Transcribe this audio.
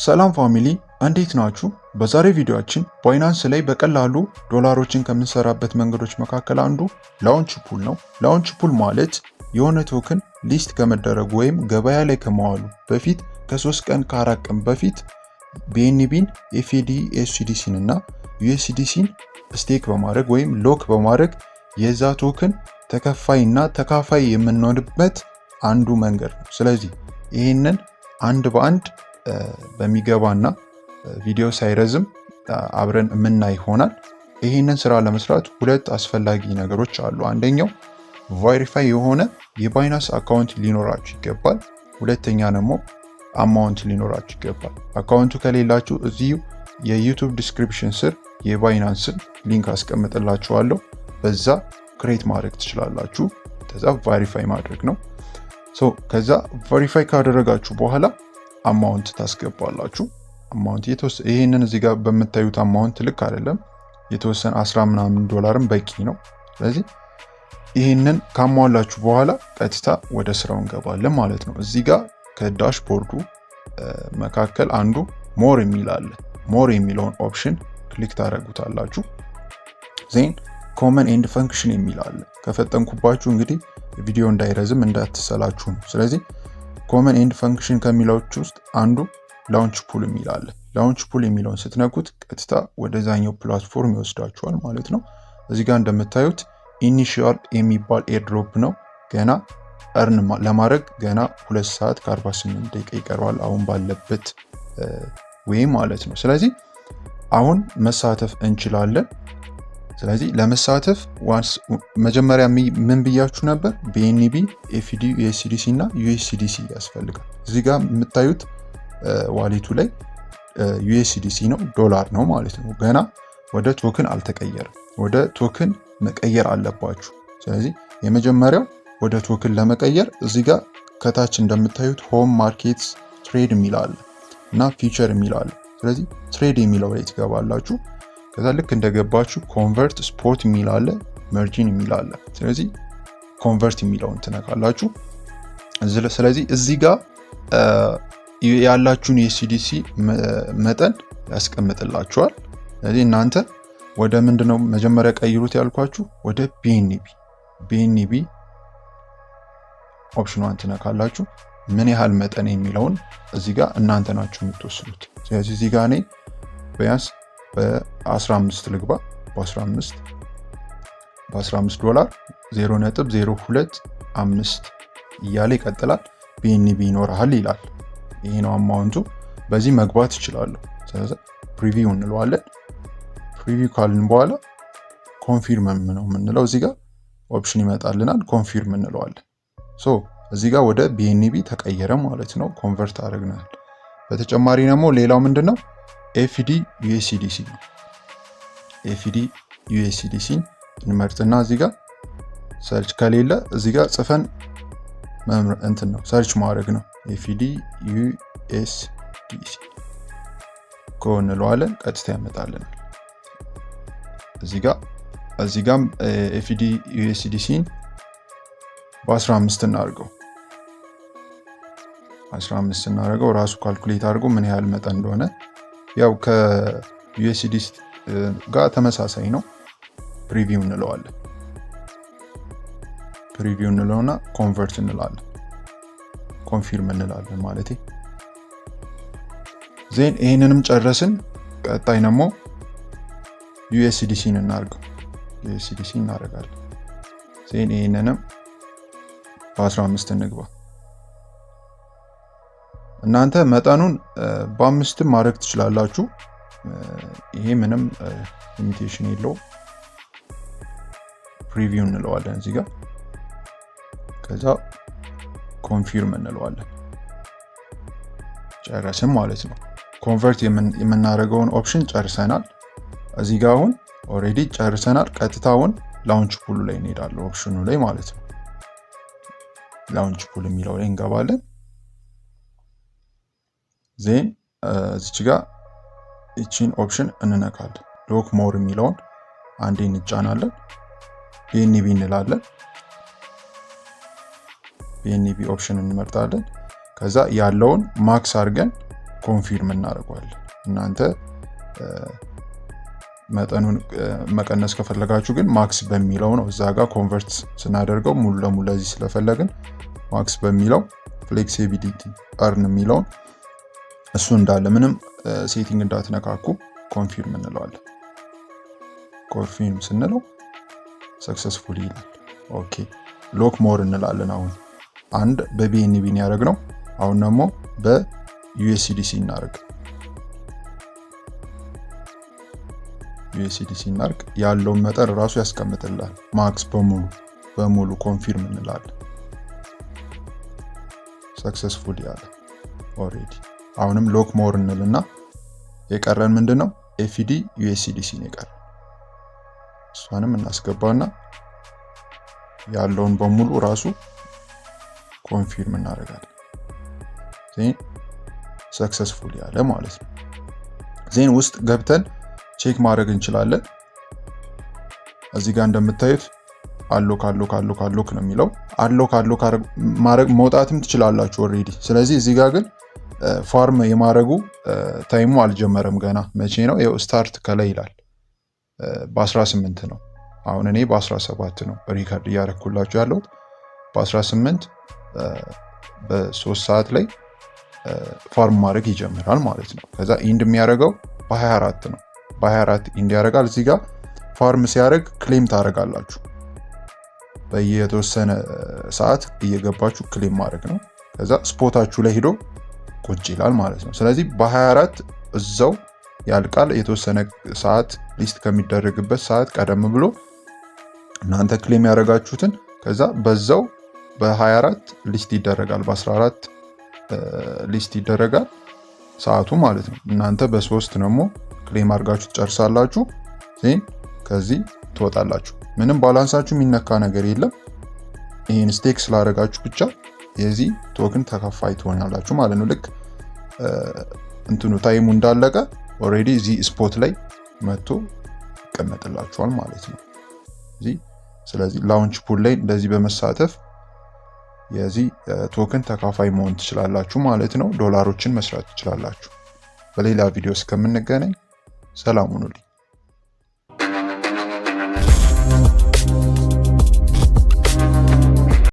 ሰላም family፣ እንዴት ናችሁ? በዛሬ ቪዲዮአችን Binance ላይ በቀላሉ ዶላሮችን ከምንሰራበት መንገዶች መካከል አንዱ launch pool ነው። Launch pool ማለት የሆነ token list ከመደረጉ ወይም ገበያ ላይ ከመዋሉ በፊት ከ3 ቀን ከ4 ቀን በፊት BNBን፣ FDUSDCን እና USDCን stake በማድረግ ወይም lock በማድረግ የዛ token ተከፋይ እና ተካፋይ የምንሆንበት አንዱ መንገድ ነው። ስለዚህ ይህንን አንድ በአንድ በሚገባና ቪዲዮ ሳይረዝም አብረን የምናይ ይሆናል። ይህንን ስራ ለመስራት ሁለት አስፈላጊ ነገሮች አሉ። አንደኛው verify የሆነ የ Binance account ሊኖራችሁ ይገባል። ሁለተኛ ደግሞ amount ሊኖራችሁ ይገባል። Account ኡ ከሌላችሁ እዚሁ የ YouTube description ስር የ Binanceን link አስቀምጥላችኋለሁ። በዛ create ማድረግ ትችላላችሁ። ከዛ verify ማድረግ ነው። ከዛ verify ካደረጋችሁ በኋላ amount ታስገባላችሁ። Amount ይህንን እዚህ ጋር በምታዩት amount ልክ አይደለም። የተወሰነ 10 ምናምን ዶላርም በቂ ነው። ስለዚህ ይህንን ካሟላችሁ በኋላ ቀጥታ ወደ ስራው እንገባለን ማለት ነው። እዚህ ጋር ከ dashboard ኡ መካከል አንዱ more የሚል አለ። More የሚለውን option click ታደርጉታላችሁ። Then common and function የሚል አለ። ከፈጠንኩባችሁ እንግዲህ ቪዲዮ እንዳይረዝም እንዳትሰላችሁ ነው። ስለዚህ common and function ከሚለዎች ውስጥ አንዱ launch pool የሚል አለ። Launch pool የሚለውን ስትነኩት ቀጥታ ወደዛኛው platform ይወስዳችኋል ማለት ነው። እዚህ ጋር እንደምታዩት initial የሚባል airdrop ነው። ገና earn ለማድረግ ገና 2 ሰዓት ከ48 ደቂቃ ይቀረዋል አሁን ባለበት ወይም ማለት ነው። ስለዚህ አሁን መሳተፍ እንችላለን። ስለዚህ ለመሳተፍ once መጀመሪያ ምን ብያችሁ ነበር? BNB፣ FDUSDC እና USDC ያስፈልጋል። እዚህ ጋር የምታዩት wallet ኡ ላይ USDC ነው፣ ዶላር ነው ማለት ነው። ገና ወደ token አልተቀየረም። ወደ token መቀየር አለባችሁ። ስለዚህ የመጀመሪያው ወደ token ለመቀየር እዚህ ጋር ከታች እንደምታዩት home፣ markets፣ trade የሚል አለ እና feature የሚል አለ። ስለዚህ trade የሚለው ላይ ትገባላችሁ። ከዛ ልክ እንደገባችሁ convert spot የሚል አለ፣ margin የሚል አለ። ስለዚህ convert የሚለውን ትነካላችሁ። ስለዚህ እዚህ ጋር ያላችሁን የ USDC መጠን ያስቀምጥላችኋል። ስለዚህ እናንተ ወደ ምንድነው መጀመሪያ ቀይሩት ያልኳችሁ? ወደ BNB option ኗን ትነካላችሁ። ምን ያህል መጠን የሚለውን እዚህ ጋር እናንተ ናችሁ የምትወስኑት። ስለዚህ እዚህ ጋር እኔ ቢያንስ በ15 ልግባ። በ15 ዶላር 0.025 እያለ ይቀጥላል። BNB ይኖርሃል ይላል። ይሄ ነው amount ኡ። በዚህ መግባት ይችላሉ። ስለዚህ preview እንለዋለን። Preview ካልን በኋላ confirm ነው የምንለው። እዚህ ጋር option ይመጣልናል። Confirm እንለዋለን። So እዚህ ጋር ወደ BNB ተቀየረ ማለት ነው። Convert አድርገናል። በተጨማሪ ደግሞ ሌላው ምንድን ነው? FDUSDC ነው። FDUSDCን እንመርጥና እዚህ ጋር search ከሌለ እዚህ ጋር ጽፈን እንትን ነው search ማድረግ ነው። FDUSDC go እንለዋለን። ቀጥታ ያመጣልናል። እዚህ ጋም FDUSDCን በ15 እናድርገው። 15 እናደርገው፣ ራሱ calculate አድርጎ ምን ያህል መጠን እንደሆነ ያው ከ USD ጋር ተመሳሳይ ነው። Preview እንለዋለን። Preview እንለውና convert እንላለን። Confirm እንላለን ማለት። Then ይህንንም ጨረስን። ቀጣይ ደግሞ USDCን እናርገው። USDC እናደርጋለን። Then ይህንንም በ15 እንግባ። እናንተ መጠኑን በአምስትም ማድረግ ትችላላችሁ። ይሄ ምንም limitation የለውም። Preview እንለዋለን እዚህ ጋር፣ ከዛ confirm እንለዋለን። ጨረስን ማለት ነው። Convert የምናደርገውን option ጨርሰናል። እዚህ ጋር አሁን already ጨርሰናል። ቀጥታውን launch pool ኡ ላይ እንሄዳለን፣ option ኑ ላይ ማለት ነው። Launch pool የሚለው ላይ እንገባለን። Then እዚች ጋር ይቺን option እንነካለን። Lock more የሚለውን አንዴ እንጫናለን። BNB እንላለን። BNB option እንመርጣለን። ከዛ ያለውን max አድርገን Confirm እናደርገዋለን። እናንተ መጠኑን መቀነስ ከፈለጋችሁ ግን max በሚለው ነው። እዛ ጋር convert ስናደርገው ሙሉ ለሙሉ ለዚህ ስለፈለግን max በሚለው flexibility earn የሚለውን እሱ እንዳለ ምንም setting እንዳትነካኩ confirm እንለዋለን። Confirm ስንለው successful ይላል። Okay, lock more እንላለን። አሁን አንድ በ BNB ያደረግነው፣ አሁን ደግሞ በ USDC እናደርግ። USDC እናርግ፣ ያለውን መጠን ራሱ ያስቀምጥላል። Max በሙሉ በሙሉ confirm እንላለን። Successful ያለ already። አሁንም lock more እንልና የቀረን ምንድን ነው? FD USDC ነው የቀረን። እሷንም እናስገባና ያለውን በሙሉ ራሱ confirm እናደርጋለን። Then successful ያለ ማለት ነው። Then ውስጥ ገብተን check ማድረግ እንችላለን። እዚህ ጋር እንደምታዩት unlock, unlock, unlock, unlock ነው የሚለው። Unlock, unlock ማድረግ መውጣትም ትችላላችሁ already። ስለዚህ እዚህ ጋር ግን farm የማድረጉ time ኡ አልጀመረም ገና። መቼ ነው? ይኸው start ከላይ ይላል፣ በ18 ነው። አሁን እኔ በ17 ነው record እያደረኩላችሁ ያለሁት። በ18 በ3 ሰዓት ላይ farm ማድረግ ይጀምራል ማለት ነው። ከዛ end የሚያደርገው በ24 ነው። በ24 end ያደርጋል። እዚህ ጋር farm ሲያደርግ claim ታደርጋላችሁ። በየተወሰነ ሰዓት እየገባችሁ claim ማድረግ ነው። ከዛ spot ኣችሁ ላይ ሄዶ ቁጭ ይላል ማለት ነው። ስለዚህ በ24 እዛው ያልቃል። የተወሰነ ሰዓት list ከሚደረግበት ሰዓት ቀደም ብሎ እናንተ claim ያደረጋችሁትን ከዛ በዛው በ24 list ይደረጋል፣ በ14 list ይደረጋል ሰዓቱ ማለት ነው። እናንተ በ3 ደግሞ claim አድርጋችሁ ትጨርሳላችሁ። Then ከዚህ ትወጣላችሁ። ምንም balance ኣችሁ የሚነካ ነገር የለም። ይህን stake ስላደረጋችሁ ብቻ የዚህ token ተከፋይ ትሆናላችሁ ማለት ነው። ልክ እንትኑ time ኡ እንዳለቀ already እዚህ spot ላይ መጥቶ ይቀመጥላችኋል ማለት ነው። ስለዚህ launch pool ላይ እንደዚህ በመሳተፍ የዚህ token ተካፋይ መሆን ትችላላችሁ ማለት ነው። ዶላሮችን መስራት ትችላላችሁ። በሌላ ቪዲዮ እስከምንገናኝ ሰላም ሁኑልኝ።